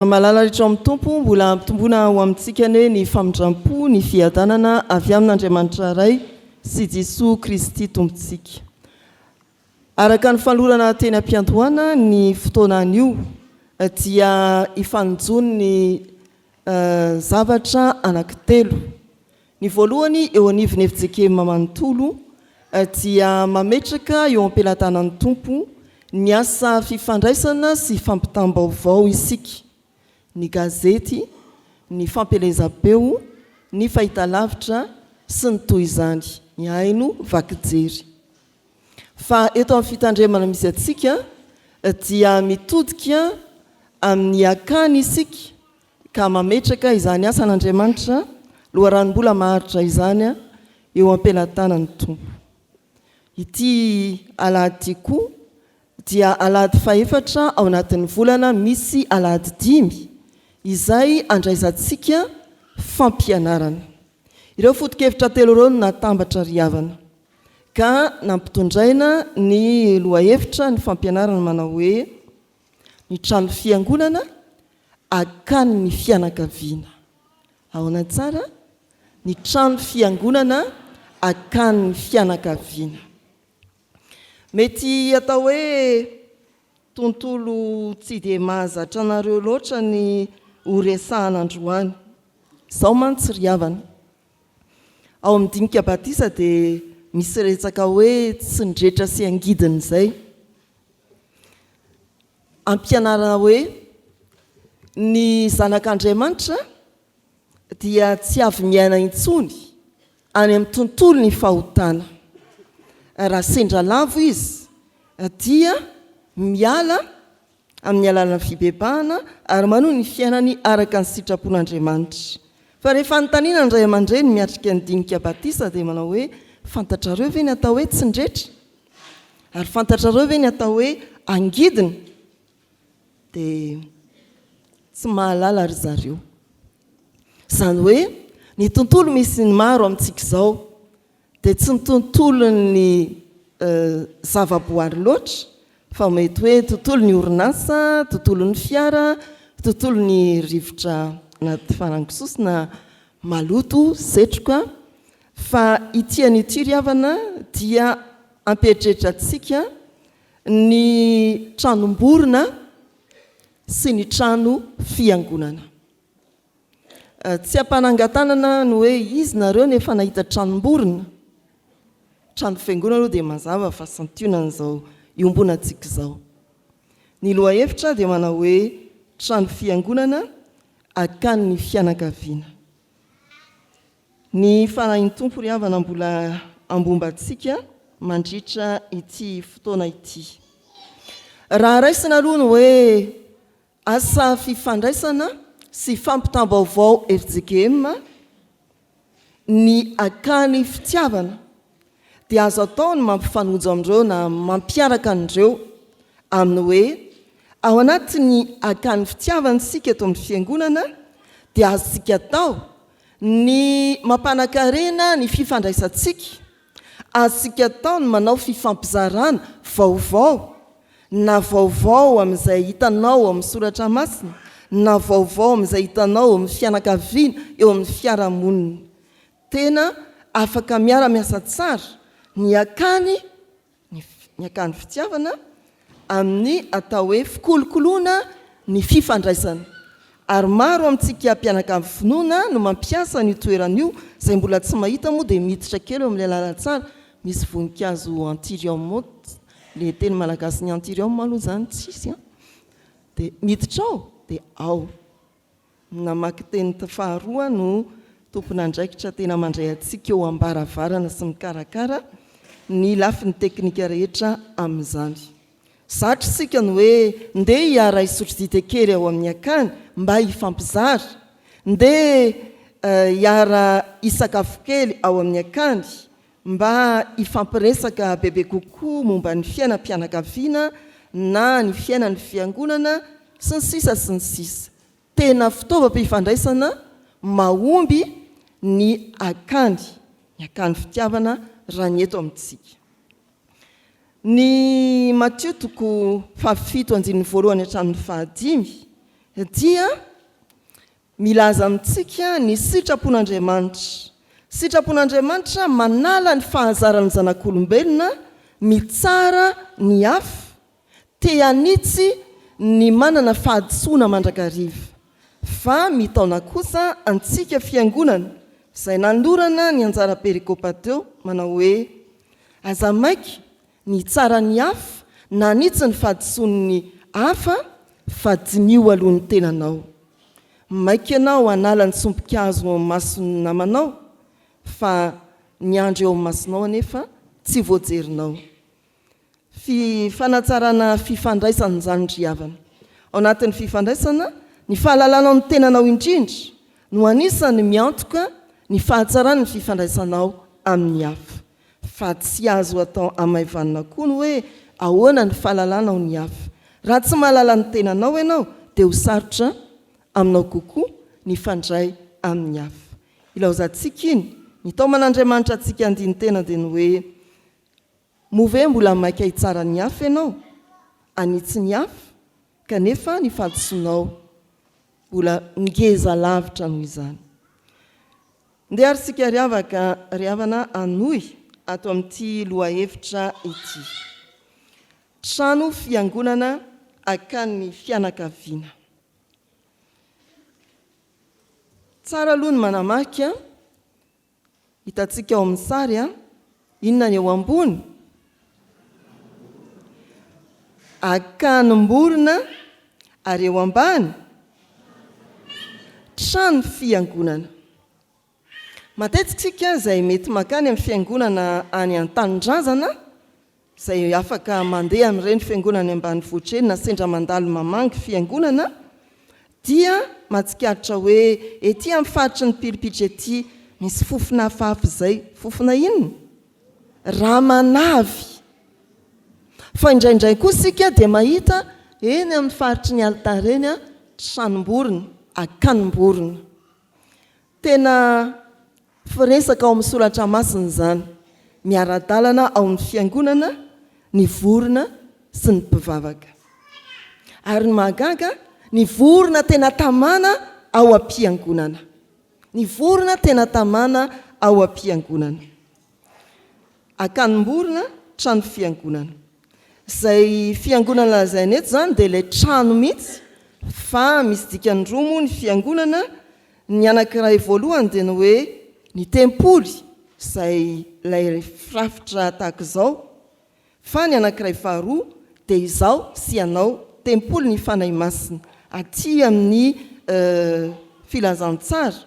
Malala rehetra ao amin'ny Tompo, mbola hampitomboina ho amintsika anie ny famindram-po, ny fiadanana avy amin'Andriamanitra Ray sy Jesoa Kristy Tompontsika. Araka ny fanolorana teny am-piandohana ny fotoana anio dia hifanonjoan'ny zavatra anankitelo. Ny voalohany eo anivon'ny fjkm manontolo dia mametraka eo am-pelatanan'ny Tompo ny asa fifandraisana sy fampitam-baovao isika, ny gazety, ny fampielezam-peo, ny fahitalavitra sy ny toy izany, ny haino vaky jery. Fa eto amin'ny fitandremana misy antsika dia mitodika amin'ny akany isika ka mametraka izany asan'Andriamanitra loharanom-bola maharitra izany eo am-pelatanan'ny Tompo. Ity alahady ity koa dia alahady fahefatra ao anatin'ny volana misy alahady dimy izay andraisantsika fampianarana. Ireo foto-kevitra telo ireo no natambatra ry havana ka nampitondraina ny lohahevitra ny fampianarana manao hoe ny trano fiangonana akanin'ny fianakaviana. Ahoana tsara? Ny trano fiangonana akanin'ny fianakaviana. Mety atao hoe tontolo tsy dia mahazatra anareo loatra ny ho resahana androany. Izao mantsy ry havana, ao amin'ny dinika batisa dia misy resaka hoe tsindretra sy angidina izay. Ampianarana hoe ny zanak'Andriamanitra dia tsy avy miaina intsony any amin'ny tontolon'ny fahotana. Raha sendra lavo izy dia miala amin'ny alalan'ny fibebahana ary manohy ny fiainany araka ny sitrapon'Andriamanitra. Fa rehefa anontaniana ny ray aman-dreny miatrika ny dinika batisa dia manao hoe, Fantatrareo ve ny atao hoe tsindretra? Ary fantatrareo ve ny atao hoe angidina? Dia tsy mahalala ry zareo. Izany hoe ny tontolo misy ny maro amintsika izao dia tsy ny tontolon'ny zavaboary loatra fa mety hoe tontolon'ny orinasa, tontolon'ny fiara, tontolon'ny rivotra anaty farango-sosona maloto, setroka. Fa ity anio ity ry havana dia hampieritreritra antsika ny tranom-borona sy ny trano fiangonana. Tsy ampanangan-tanana ny hoe izy nareo no efa nahita tranom-borona. Trano fiangonana aloha dia mazava fa santionan'izao iombonantsika izao. Ny lohahevitra dia manao hoe trano fiangonana akanin'ny fianakaviana. Ny Fanahin'ny Tompo ry havana mbola hambomba antsika mandritra ity fotoana ity. Raha raisina aloha ny hoe asa fifandraisana sy fampitam-baovao fjkm, ny akany fitiavana dia azo atao ny mampifanojo amin'ireo na mampiaraka an'ireo amin'ny hoe ao anatin'ny akany fitiavana isika eto amin'ny fiangonana dia azontsika atao ny mampanakarena ny fifandraisantsika, azontsika atao ny manao fifampizarana vaovao na vaovao amin'izay hitanao ao amin'ny soratra masina na vaovao amin'izay hitanao ao amin'ny fianakaviana eo amin'ny fiarahamonina. Tena afaka miara-miasa tsara ny akany ny akany fitiavana amin'ny atao hoe fikolokoloana ny fifandraisana. Ary maro amintsika mpianakavy finoana no mampiasa an'io toerana io, izay mbola tsy mahita moa dia miditra kely eo amin'ilay lalantsara misy voninkazo anthurium, ilay teny malagasin'ny anthurium aloha izany tsisy an, dia miditra ao dia ao. Namaky teny faharoa no tompon'andraikitra tena mandray antsika eo am-baravarana sy mikarakara ny lafiny teknika rehetra amin'izany. Zatra isika ny hoe ndeha hiara hisotro dite kely ao amin'ny akany mba hifampizara, ndeha hiara hisakafo kely ao amin'ny akany mba hifampiresaka bebe kokoa momba ny fiainam-pianakaviana na ny fiainan'ny fiangonana sy ny sisa sy ny sisa Tena fitaovam-pifandraisana mahomby ny akany, ny akany fitiavana raha ny eto amintsika. Ny Matio toko fahafito andininy voalohany hatramin'ny fahadimy. dia milaza amintsika ny sitrapon'Andriamanitra. Sitrapon'Andriamanitra manala ny fahazaran'ny zanak'olombelona mitsara ny hafa, te hanitsy ny manana fahadisoana mandrakariva, fa mitaona kosa antsika fiangonana izay nanolorana ny anjara perikopa teo manao hoe, Aza maika ny hitsara ny hafa na hanitsy ny fahadisoan'ny hafa fa diniho aloha ny tenanao. Maika ianao hanala ny sompikazo eo amin'ny mason'ny namanao fa ny andry eo amin'ny masonao anefa tsy voajerinao. Fi, fanatsarana fifandraisana izany ry havana. Ao anatin'ny fifandraisana, ny fahalalanao ny tenanao indrindra no anisan'ny miantoka ny fahatsaran'ny fifandraisanao amin'ny hafa. Fa tsy azo atao hamaivanina koa ny hoe ahoana ny fahalalanao ny hafa. Raha tsy mahalala ny tenanao ianao dia ho sarotra aminao kokoa ny hifandray amin'ny hafa. Ilaozantsika iny, ny taoman'Andriamanitra antsika handini-tena dia ny hoe, Moa ve mbola maika hitsara ny hafa ianao, hanitsy ny hafa, kanefa ny fahadisoanao mbola ngeza lavitra noho izany? Ndeha ary isika ry havaka, ry havana hanohy ato amin'ity lohahevitra ity. Trano fiangonana akanin'ny fianakaviana. Tsara aloha ny manamarika Hitantsika ao amin'ny sary an! Inona ny eo ambony? Akanim-borona ary eo ambany? Trano fiangonana. Matetika isika izay mety mankany amin'ny fiangonana any an-tanindrazana Izay afaka mandeha amin'ireny fiangonana any ambanivohitra ireny na sendra mandalo mamangy fiangonana dia mahatsikaritra hoe ety amin'ny faritry ny pilipitra ety misy fofona hafahafa izay. Fofona inona? Ramanavy. Fa indraindray koa isika dia mahita eny amin'ny faritry ny alitara eny tranomborona, akanim-borona. Tena firesaka ao amin'ny soratra masina izany. Miara-dalana ao amin'ny fiangonana ny vorona sy ny mpivavaka. Ary ny mahagaga, ny vorona tena tamana ao am-piangonana. Ny vorona tena tamana ao am-piangonana. Akanim-borona, trano fiangonana. Izay fiangonana lazaina eto izany dia ilay trano mihitsy fa misy dikany roa moa ny fiangonana, ny anankiray voalohany dia ny hoe ny tempoly izay ilay firafitra tahaka izao fa ny anankiray faharoa dia izaho sy ianao, tempolin'ny Fanahy Masina aty amin'ny filazantsara.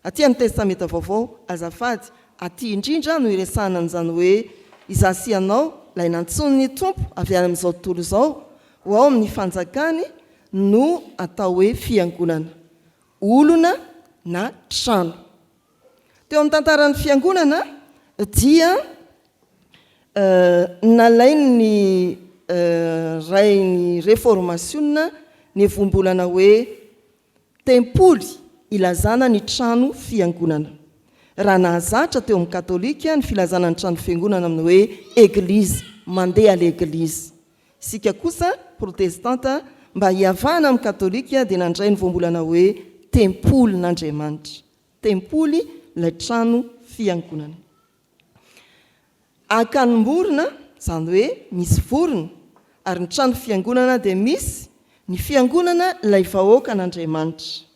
Aty amin'ny Testamenta Vaovao, azafady, aty indrindra no iresahana an'izany hoe izaho sy ianao, ilay nantsoin'ny Tompo avy any amin'izao tontolo izao ho ao amin'ny fanjakany no atao hoe fiangonana. Olona na trano. Teo amin'ny tantaran'ny fiangonana dia nalain'ny Rain'ny Reformasiona ny voambolana hoe Tempoly ilazana ny trano fiangonana. Raha nahazatra teo amin'ny Katolika ny filazana ny trano fiangonana amin'ny hoe eglizy, mandeha aleglizy. Isika kosa, Protestanta, mba hiavahana amin'ny Katolika dia nandray ny voambolana hoe tempolin'Andriamanitra. Tempoly ilay trano fiangonana. Akanim-borona, izany hoe misy vorona, ary ny trano fiangonana dia misy ny fiangonana ilay vahoakan'Andriamanitra.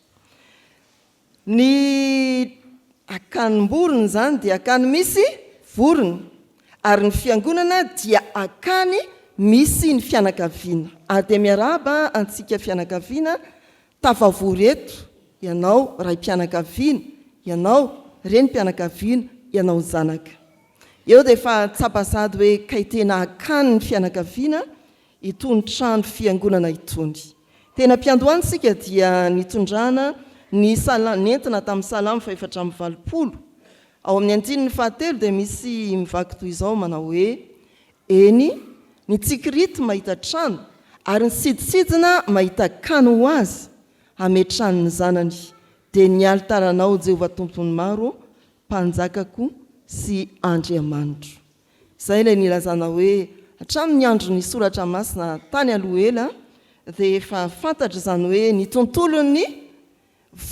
Ny akanim-borona izany dia akany misy vorona, ary ny fiangonana dia akany misy ny fianakaviana. Ary dia miarahaba antsika fianakaviana Tafavory eto ianao raim-pianakaviana, ianao renim-pianakaviana, ianao zanaka. Eo dia efa tsapa sahady hoe kay tena akany ny fianakaviana itony trano fiangonana itony. Tena am-piandohana isika dia nitondrana ny sala nentina tamin'ny Salamo fahefatra amby 80. Ao amin'ny andininy fahatelo dia misy mivaky toy izao manao hoe, Eny, ny tsikirity mahita trano, ary ny sidintsidina mahita kano ho azy, hametrahany ny zanany, dia ny alitaranao, Jehovah Tompon'ny maro, Mpanjakako sy Andriamanitro. Izay ilay nilazana hoe, hatramin'ny andron'ny Soratra Masina tany aloha ela, dia efa fantatra izany hoe ny tontolon'ny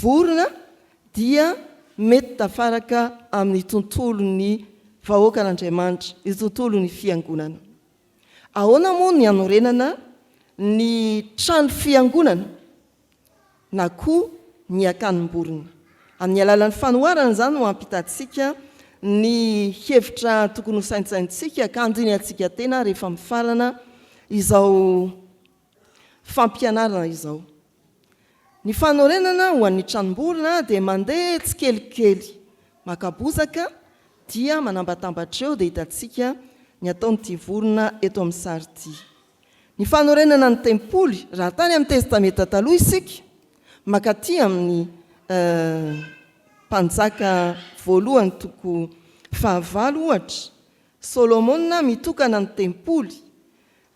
vorona dia mety tafaraka amin'ny tontolon'ny vahoakan'Andriamanitra, ny tontolon'ny fiangonana. Ahoana moa ny hanorenana ny trano fiangonana na koa ny akanim-borona? Amin'ny alalan'ny fanoharana izany no hampitantsika ny hevitra tokony hosaintsainintsika ka handinihantsika tena rehefa mifarana izao fampianarana izao. Ny fanorenana ho an'ny tranom-borona dia mandeha tsikelikely, maka bozaka dia manambatambatra eo dia hitantsika ny ataon'ity vorona eto amin'ny sary ity. Ny fanorenana ny tempoly, raha tany amin'ny Testamenta Taloha isika, mankaty amin'ny Mpanjaka voalohany toko fahavalo ohatra, Solomona mitokana ny tempoly.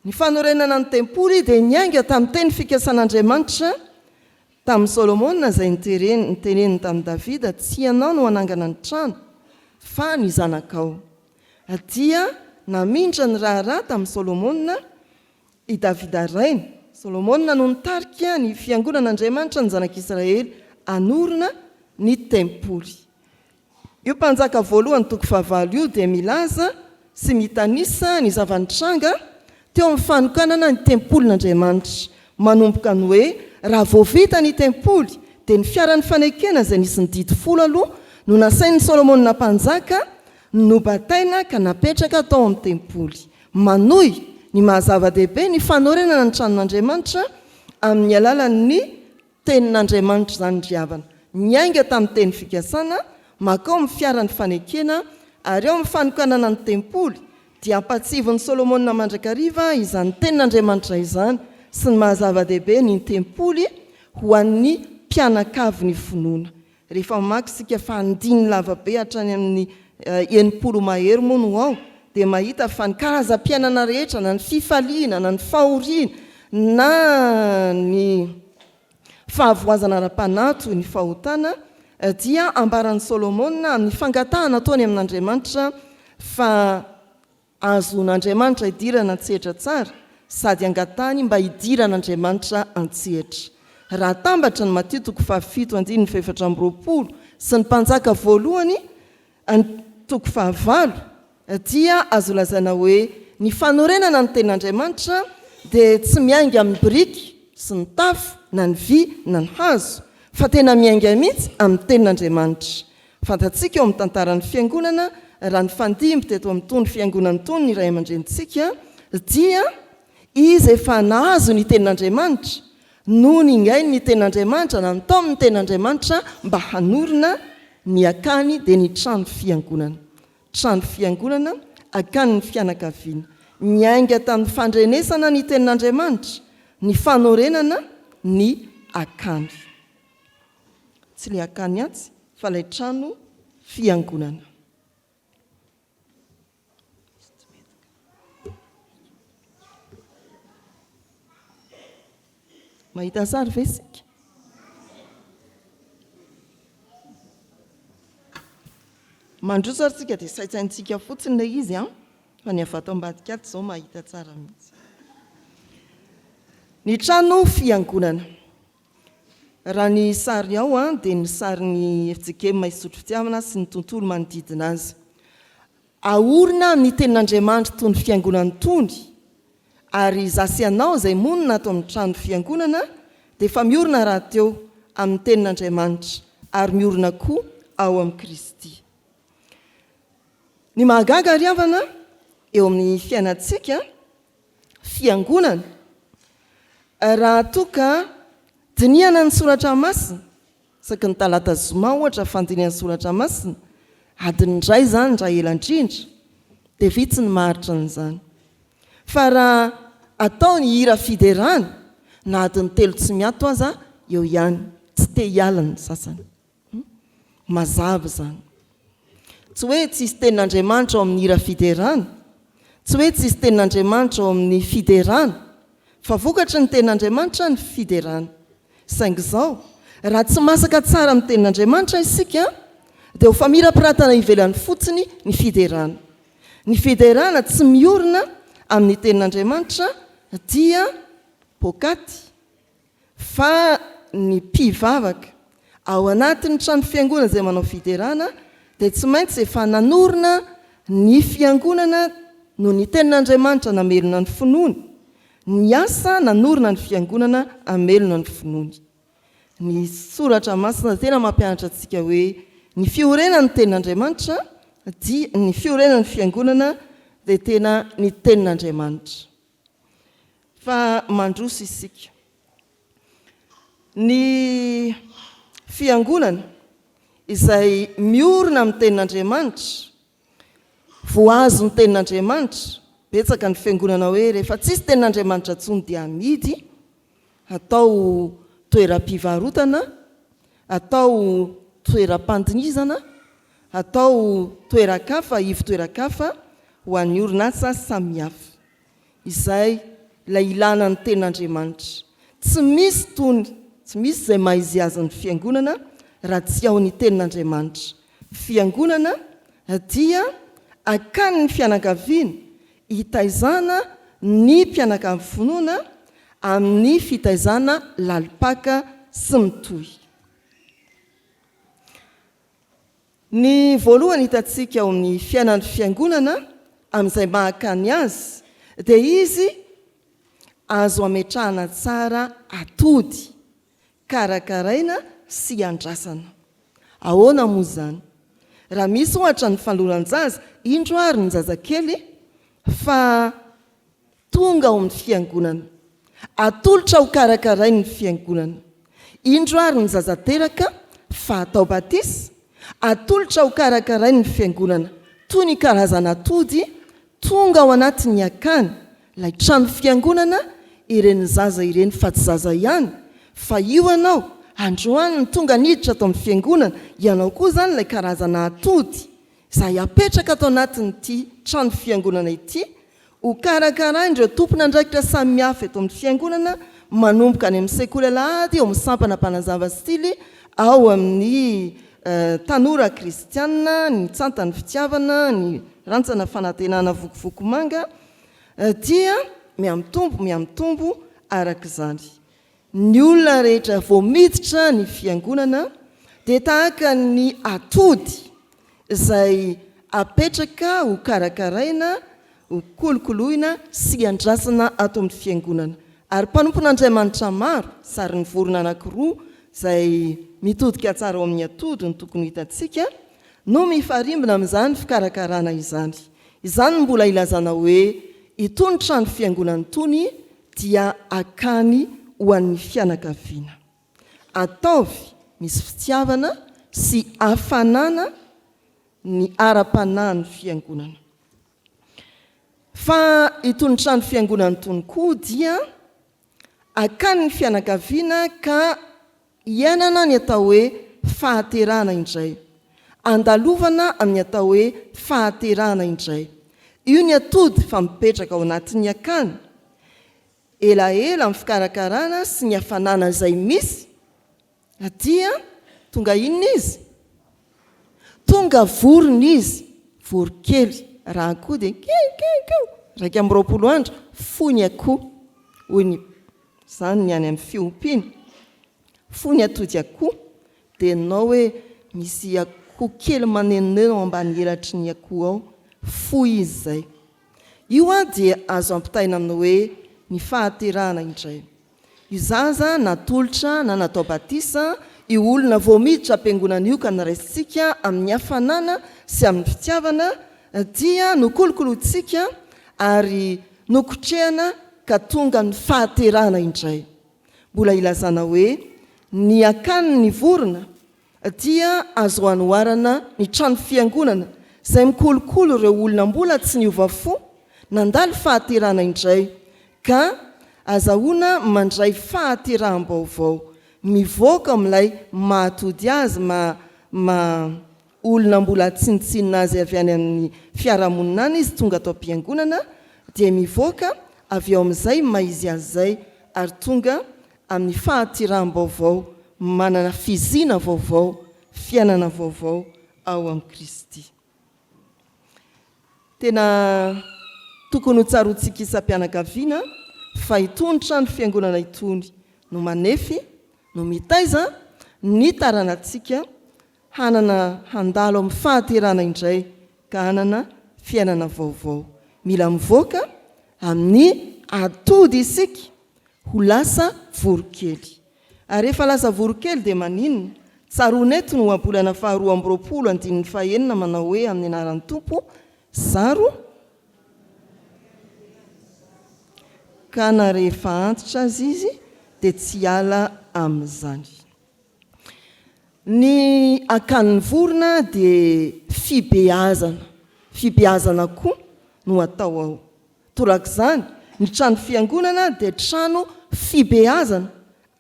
Ny fanorenana ny tempoly dia niainga tamin'ny teny fikasan'Andriamanitra tamin'i Solomona izay niteneniny tamin'i Davida, Tsy ianao no hanangana ny trano, fa ny zanakao. Dia namindra ny raharaha tamin'i Solomona i Davida rainy. Solomona no nitarika ny fiangonan'Andriamanitra ny zanak'Israely hanorina ny tempoly. Io Mpanjaka voalohany toko fahavalo io dia milaza sy mitanisa ny zava-nitranga teo amin'ny fanokanana ny tempolin'Andriamanitra, manomboka ny hoe raha vao vita ny tempoly dia ny fiaran'ny fanekena izay nisy ny didy folo aloha no nasain'i Solomona Mpanjaka nobataina ka napetraka tao amin'ny tempoly. Manohy ny maha-zava-dehibe ny fanorenana ny tranon'Andriamanitra amin'ny alalan'ny Tenin'Andriamanitra izany ry havana. Niainga tamin'ny teny fikasana, mankao amin'ny fiaran'ny fanekena, ary ao amin'ny fanokanana ny tempoly, dia ampahatsiavin'i Solomona mandrakariva izany Tenin'Andriamanitra izany sy ny maha-zava-dehibe ny tempoly ho an'ny mpianakavin'ny finoana. Rehefa mamaky isika fa andininy lavabe hatrany amin'ny 60 mahery moa no ao, dia mahita fa ny karazam-piainana rehetra, na ny fifaliana, na ny fahoriana, na ny fahavoazana ara-panahy toy ny fahotana, dia ambaran'i Solomona amin'ny fangatahana ataony amin'Andriamanitra fa Ahazoan'Andriamanitra hidirana an-tsehatra tsara sady angatahany mba hidiran'Andriamanitra an-tsehatra. Raha atambatra ny Matio toko fahafito andininy fahefatra amby 20 sy ny Mpanjaka voalohany and toko fahavalo dia azo lazaina hoe ny fanorenana ny Tenin'Andriamanitra dia tsy miainga amin'ny biriky sy ny tafo na ny vy na ny hazo fa tena miainga mihitsy amin'ny Tenin'Andriamanitra. Fantatsika eo amin'ny tantaran'ny Fiangonana, raha nifandimby teto amin'itony Fiangonana itony ny ray aman-drenintsika, dia izy efa nahazo ny Tenin'Andriamanitra, no ningainy ny Tenin'Andriamanitra, na nitaominy ny Tenin'Andriamanitra mba hanorina ny akany, dia ny trano fiangonana. Trano fiangonana, akanin'ny fianakaviana. Niainga tamin'ny fandrenesana ny Tenin'Andriamanitra, ny fanorenana ny akany. Tsy ilay akany atsy fa ilay trano fiangonana. Mahita sary ve isika? Mandroso ary tsika dia saintsaintsika fotsiny ilay izy an, fa ny avy ato ambadika ato izao mahita tsara mihitsy. Ny trano fiangonana. Raha ny sary ao dia ny sarin'ny fjkm Isotry Fitiavana sy ny tontolo manodidina azy. Aorina amin'ny tenin'Andriamanitra itony fiangonana itony ary izaho sy ianao izay monina ato amin'ny trano fiangonana dia efa miorina rahateo amin'ny tenin'Andriamanitra ary miorina koa ao amin'i Kristy. Ny mahagaga ry havana eo amin'ny fiainantsika Fiangonana, raha toa ka dinihana ny Soratra Masina, isaky ny talata zoma ohatra fandinihana Soratra Masina, adiny iray izany raha ela indrindra, dia vitsy ny maharitra an'izany. Fa raha atao ny hira fiderana, na adiny telo tsy miato aza, eo ihany, tsy te hiala ny sasany. Mazava izany. Tsy hoe tsisy tenin'Andriamanitra ao amin'ny hira fiderana, tsy hoe tsisy tenin'Andriamanitra ao amin'ny fiderana, fa vokatry ny tenin'Andriamanitra ny fiderana. Saingy izao, raha tsy masaka tsara amin'ny tenin'Andriamanitra isika, dia ho famirapiratana ivelany fotsiny ny fiderana. Ny fiderana tsy miorina amin'ny tenin'Andriamanitra dia poakaty. Fa ny mpivavaka ao anatin'ny trano fiangonana izay manao fiderana dia tsy maintsy efa nanorina ny fiangonana noho ny tenin'Andriamanitra namelona ny finoany, niasa nanorina ny fiangonana hamelona ny finoany. Ny soratra masina tena mampianatra antsika hoe ny fiorenan'ny tenin'Andriamanitra dia ny fiorenan'ny fiangonana dia tena ny tenin'Andriamanitra. Fa mandroso isika. Ny fiangonana izay miorina amin'ny tenin'Andriamanitra, voahazo ny tenin'Andriamanitra, betsaka ny fiangonana hoe rehefa tsisy tenin'Andriamanitra intsony dia amidy, atao toeram-pivarotana, atao toeram-pandinizana, atao toeran-kafa, ivo-toeran-kafa ho an'ny orinasa samihafa. Izay ilay ilana ny Tenin'Andriamanitra. Tsy misy tony, tsy misy izay maha izy azy ny Fiangonana raha tsy ao ny Tenin'Andriamanitra. Fiangonana dia akanin'ny fianakaviana hitaizana ny mpianakavy finoana amin'ny fitaizana lalim-paka sy mitohy. Ny voalohany hitantsika ao amin'ny fiainan'ny Fiangonana amin'izay maha-akany azy dia izy azo ametrahana tsara atody, karakaraina sy andrasana. Ahoana moa izany? Raha misy ohatra ny faloran-jaza, indro ary ny zazakely fa Tonga ao amin'ny Fiangonana. Atolotra ho karakarain'ny Fiangonana. Indro ary ny zaza teraka fa atao batisa, atolotra ho karakarain'ny Fiangonana, toy ny karazana atody tonga ao anatin'ny akany, ilay trano fiangonana, ireny zaza ireny fa tsy zaza ihany fa io ianao, androany no tonga niditra ato amin'ny Fiangonana, ianao koa izany ilay karazana atody izay apetraka ato anatin'ity trano fiangonana ity, Ho karakarain'ireo tompon'andraikitra samihafa eto amin'ny Fiangonana, manomboka any amin'ny Sekoly Alahady, ao amin'ny Sampana Mpanazava Stily, ao amin'ny Tanora Kristiana, ny Tsantan'ny Fitiavana, ny Rantsana Fanantenana Vokovoko Manga, dia mihamitombo mihamitombo araka izany. Ny olona rehetra vao miditra ny Fiangonana dia tahaka ny atody izay apetraka ho karakaraina, ho kolokoloina sy andrasana ato amin'ny Fiangonana. Ary mpanompon'Andriamanitra maro, sarin'ny vorona anankiroa izay mitodika tsara ao amin'ny atody no tokony ho hitantsika, no mifarimbona amin'izany fikarakarana izany. Izany no mbola ilazana hoe itony trano fiangonana itony dia akany ho an'ny fianakaviana. Ataovy misy fitiavana sy hafanana ny ara-panahin'ny fiangonana. Fa itony trano fiangonana itony koa dia akanin'ny fianakaviana ka iainana ny atao hoe fahaterahana indray. Andalovana amin'ny atao hoe fahaterahana indray. Io ny atody fa mipetraka ao anatin'ny akany. Elaela amin'ny fikarakarana sy ny hafanana izay misy dia tonga inona izy? Tonga vorona izy, voronkely, raha akoho dia kiou kiou kiou, 21 andro, foy ny akoho, hoy ny, izany ny any amin'ny fiompiana, foy ny atody akoho, dia henonao hoe misy akoho kely manenoneno ao ambany elatry ny akoho ao, foy izy izay. Io dia azo ampitaina amin'ny hoe ny fahaterahana indray. Io zaza natolotra na natao batisa, io olona vao miditra am-piangonana io ka noraisintsika amin'ny hafanana sy amin'ny fitiavana dia nokolokolointsika ary nokotrehana ka tonga amin'ny fahaterahana indray. Mbola ilazana hoe ny akanin'ny vorona dia azo anoharana ny trano fiangonana izay mikolokolo ireo olona mbola tsy niova fo, nandalo fahaterahana indray, ka azahoana mandray fahateraham-baovao, mivoaka amin'ilay maha-tody azy, maha maha olona mbola tsinontsinona azy avy any amin'ny fiarahamonina any izy tonga ato am-piangonana dia mivoaka avy ao amin'izay maha izy azy izay ary tonga amin'ny fahatiraham-baovao, manana fiziana vaovao, fiainana vaovao ao amin'i Kristy. Tena tokony ho tsaroantsika isam-pianakaviana fa itony trano fiangonana itony no manefy, no mitaiza ny taranantsika hanana handalo amin'ny fahaterahana indray ka hanana fiainana vaovao. Mila mivoaka amin'ny atody isika ho lasa voronkely. Ary rehefa lasa voronkely dia maninona? Tsaroana eto ny ohabolana faha 22 andininy fahenina manao hoe amin'ny anaran'ny Tompo zaro ka na rehefa antitra aza izy dia tsy hiala amin'izany. Ny akanin'ny vorona dia fibeazana, fibeazana koa no atao ao. Torak'izany, ny trano fiangonana dia trano fibeazana,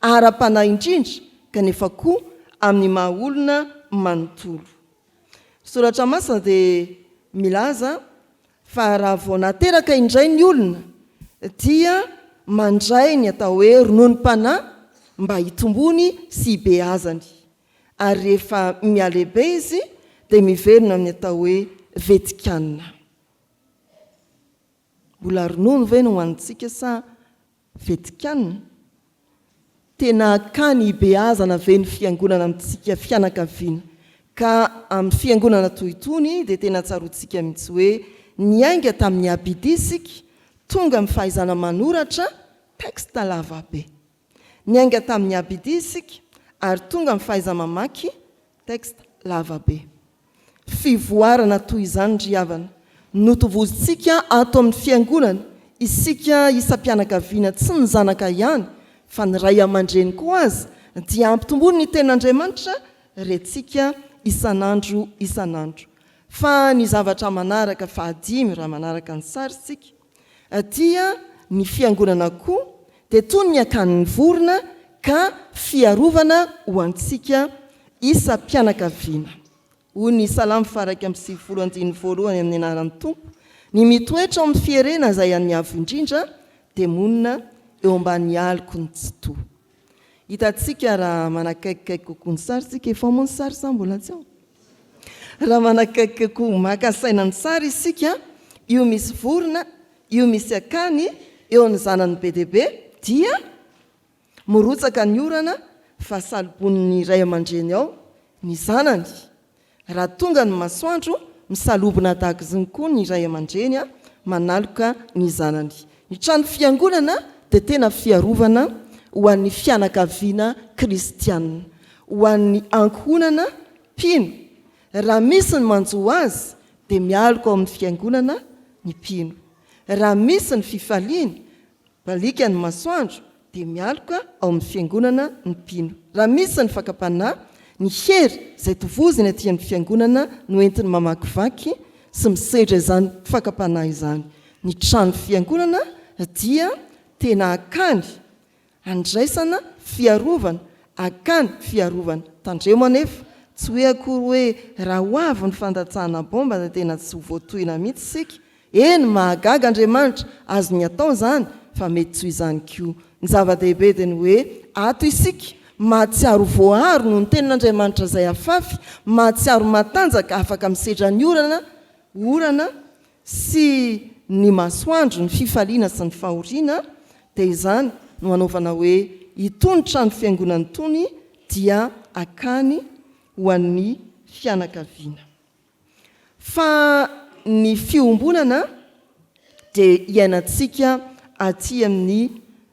ara-panahy indrindra, kanefa koa amin'ny maha-olona manontolo. Ny Soratra Masina dia milaza fa raha vao nateraka indray ny olona dia mandray ny atao hoe rononom-panahy mba hitombony sy hibeazany, ary rehefa mihalehibe izy dia miverina amin'ny atao hoe vetikanina. Mbola ronono ve no hohanintsika sa vetikanina? Tena akany hibeazana ve ny fiangonana amintsika fianakaviana? Ka amin'ny fiangonana toy itony dia tena tsaroantsika mihitsy hoe niainga tamin'ny abidia isika, tonga amin'ny fahaizana manoratra texte lavabe. Niainga tamin'ny abidia isika ary tonga amin'ny fahaiza-mamaky texte lava be. Fivoarana toy izany ry havana no tovozintsika ato amin'ny fiangonana, isika isam-pianakaviana tsy ny zanaka ihany fa ny ray aman-dreny koa aza dia ampitomboiny ny tenin'Andriamanitra rentsika isan'andro isan'andro. Fa ny zavatra manaraka fahadimy raha manaraka ny sary isika dia ny fiangonana koa dia toy ny akanin'ny vorona ka fiarovana ho antsika isam-pianakaviana. Hoy ny Salamo faha-91 andininy voalohany amin'ny anaran'ny Tompo, Ny mitoetra ao amin'ny fierena izay an'ny Avo Indrindra dia monina eo ambany aloky ny Tsitoha. Hitantsika raha manakaikikaiky kokoa ny sary isika, efa ao moa ny sary sa mbola tsy ao? Raha manakaiky kokoa maka saina ny sary isika, io misy vorona, io misy akany, eo ny zanany be dia be, dia mirotsaka ny orana fa salobonin'ny ray aman-dreny ao ny zanany. Raha tonga ny masoandro, misalobona tahak'izny koa ny ray aman-dreny manaloka ny zanany. Ny trano fiangonana dia tena fiarovana ho an'ny fianakaviana kristiana, ho an'ny ankohonana mpino. Raha misy ny manjo azy dia mialoka ao amin'ny fiangonana ny mpino. Raha misy ny fifaliana, Baliaka ny masoandro dia mialoka ao amin'ny fiangonana ny mpino. Raha misy ny fakam-panahy, ny hery izay tovoziny aty amin'ny fiangonana no entiny mamakivaky sy misedra izany fakam-panahy izany. Ny trano fiangonana dia tena akany andraisana fiarovana, akany fiarovana. Tandremo anefa, tsy hoe akory hoe raha ho avy ny fandatsahana bomba dia tena tsy ho voatohina mihitsy isika Eny, mahagaga Andriamanitra, azony atao izany, fa mety tsy ho izany koa. Ny zava-dehibe dia ny hoe ato isika, mahatsiaro voaaro noho ny Tenin'Andriamanitra izay afafy, mahatsiaro matanjaka afaka misedra ny orana, orana, sy ny masoandro, ny fifaliana sy ny fahoriana, dia izany no anaovana hoe itony trano fiangonana itony dia akany ho an'ny fianakaviana. Fa ny fiombonana dia iainantsika aty amin'ny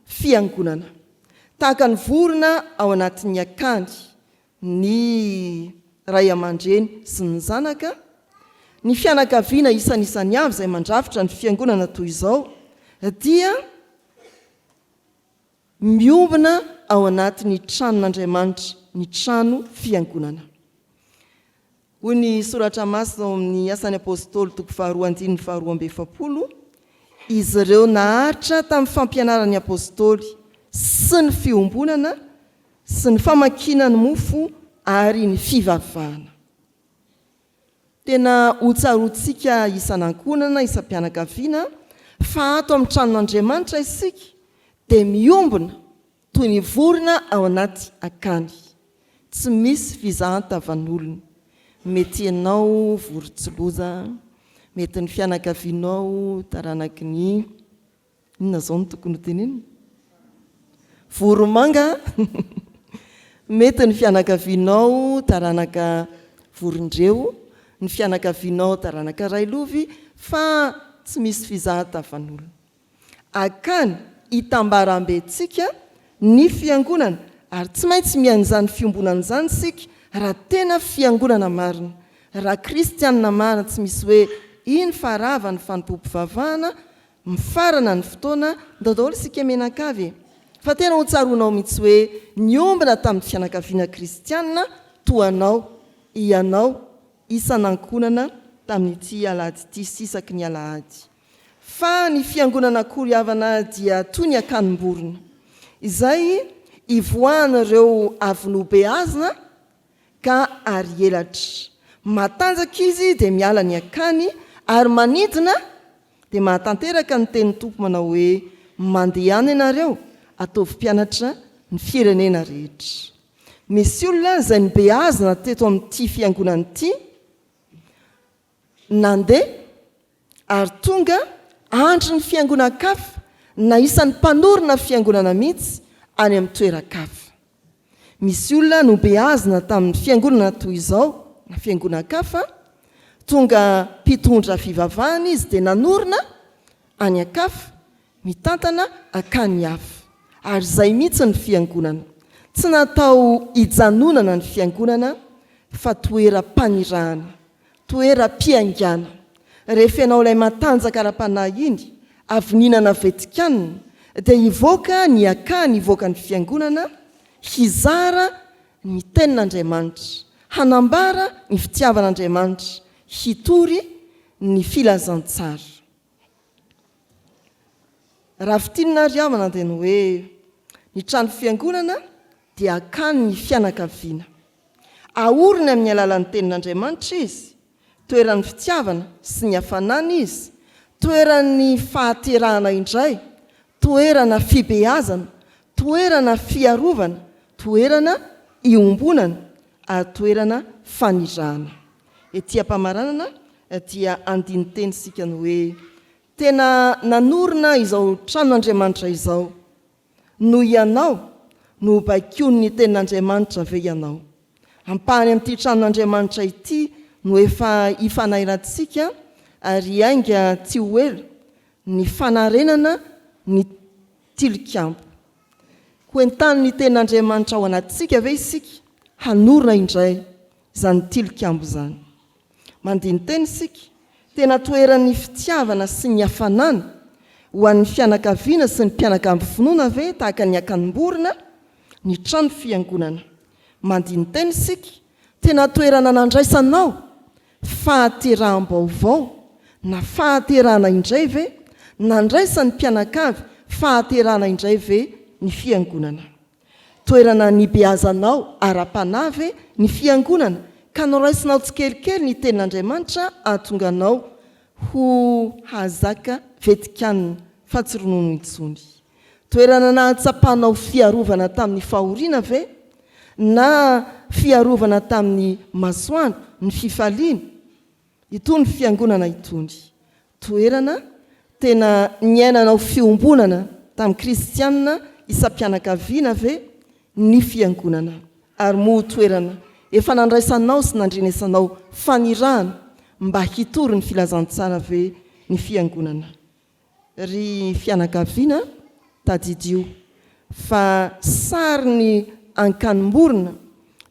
Fiangonana. Tahaka ny vorona ao anatin'ny akany, ny ray aman-dreny sy ny zanaka, ny fianakaviana isanisany avy izay mandrafitra ny Fiangonana toy izao dia miombona ao anatin'ny tranon'Andriamanitra, ny trano Fiangonana. Hoy ny Soratra Masina ao amin'ny Asan'ny Apostoly toko faharoa andininy faharoa amby efapolo, Izy ireo naharitra tamin'ny fampianaran'ny Apostoly sy ny fiombonana sy ny famakiana ny mofo ary ny fivavahana. Tena hotsaroantsika isan'ankohonana, isam-pianakaviana fa ato amin'ny tranon'Andriamanitra isika dia miombona Toy ny vorona ao anaty akany. Tsy misy fizahan-tavan'olona. Mety ianao vorontsiloza, mety ny fianakavianao taranaky ny, inona izao no tokony ho tenenina? Voromanga Mety ny fianakavianao taranaka Vorondreo, ny fianakavianao taranaka Railovy fa tsy misy fizaha-tavan'olona. Akany itambarambentsika ny fiangonana ary tsy maintsy mihaino izany fiombonana izany isika raha tena fiangonana marina, raha kristianina marina tsy misy hoe iny fa rava ny fanompoam-pivavahana, mifarana ny fotoana, ndao daholo isika mianakavy e! Fa tena ho tsaroanao mihitsy hoe niombona tamin'ny fianakaviana kristianina toa anao ianao isan'ankohonana tamin'ity alahady ity sy isaky ny alahady. Fa ny fiangonana akory havana dia toy ny akanim-borona, izay ivoahan'ireo avy nobeazina ka ary elatra. Matanjaka izy dia miala ny akany ary manidina dia mahatanteraka ny tenin'ny Tompo manao hoe, Mandehana ianareo, ataovy mpianatra ny firenena rehetra. Misy olona izay nobeazina teto amin'ity fiangonana ity, Nandeha ary tonga andry ny fiangonan-kafa na isan'ny mpanorina fiangonana mihitsy any amin'ny toeran-kafa. Misy olona nobeazina tamin'ny fiangonana toy izao na fiangonan-kafa, tonga mpitondra fivavahana izy dia nanorina any an-kafa, mitantana akany hafa. Ary izay mihitsy ny fiangonana. Tsy natao hijanonana ny fiangonana fa toeram-panirahana. Toeram-piaingàna. Rehefa ianao ilay matanjaka ara-panahy iny, avy nihinana vetikanina, dia hivoaka ny akany hivoaka ny fiangonana, hizara ny tenin'Andriamanitra, hanambara ny fitiavan'Andriamanitra, hitory ny filazantsara. Raha fintinina ary havana dia ny hoe, ny trano fiangonana dia akany ny fianakaviana. Aoriny amin'ny alalan'ny Tenin'Andriamanitra izy, toeran'ny fitiavana sy ny hafanana izy, toeran'ny fahaterahana indray, toerana fibeazana, toerana fiarovana, toerana iombonana ary toerana fanirahana. Ety am-pamaranana dia andinin-teny isika ny hoe, Tena nanorina izao tranon'Andriamanitra izao noho ianao no hobaikoin'ny Tenin'Andriamanitra ve ianao? Ampahany amin'ity tranon'Andriamanitra ity no efa ifanairantsika ary hiainga tsy ho ela ny fanarenana ny tilikambo. Ho entanin'ny Tenin'Andriamanitra ao anatintsika ve isika hanorina indray izany tilikambo izany? Mandini-tena isika, tena toeran'ny fitiavana sy ny hafanana ho an'ny fianakaviana sy ny mpianakavy finoana ve tahaka ny akanim-borona ny trano fiangonana? Mandini-tena isika, tena toerana nandraisanao fahateraham-baovao na fahaterahana indray ve? Nandraisan'ny mpianakavy fahaterahana indray ve ny fiangonana? Toerana nibeazanao ara-panahy ve ny fiangonana ka noraisinao tsikelikely ny Tenin'Andriamanitra hahatonga anao ho hahazaka vetikanina fa tsy ronono intsony? Toerana nahatsapanao fiarovana tamin'ny fahoriana ve na fiarovana tamin'ny masoandro, ny fifaliana? Itony fiangonana itony. Toerana tena niainanao fiombonana tamin'ny kristiana isam-pianakaviana ve ny fiangonana? Ary moa toerana efa nandraisanao sy nandrenesanao fanirahana mba hitory ny filazantsara ve ny fiangonana? Ry fianakaviana, tadidio fa sarin'ny ankanim-borona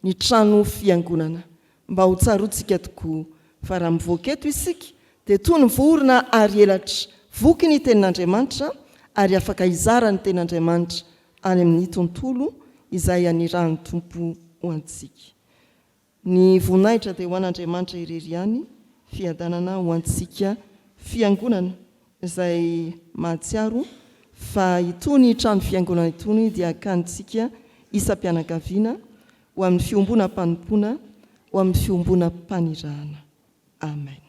ny trano fiangonana. Mba ho tsaroantsika tokoa fa raha mivoaka eto isika dia toy ny vorona ary elatra voky ny Tenin'Andriamanitra ary afaka hizara ny Tenin'Andriamanitra any amin'ny tontolo izay anirahan'ny Tompo ho antsika. Ny voninahitra dia ho an'Andriamanitra irery ihany, fiadanana ho antsika Fiangonana izay mahatsiaro fa itony trano fiangonana itony dia akanintsika isam-pianakaviana ho amin'ny fiombonam-panompoana, ho amin'ny fiombonam-panirahana. Amen.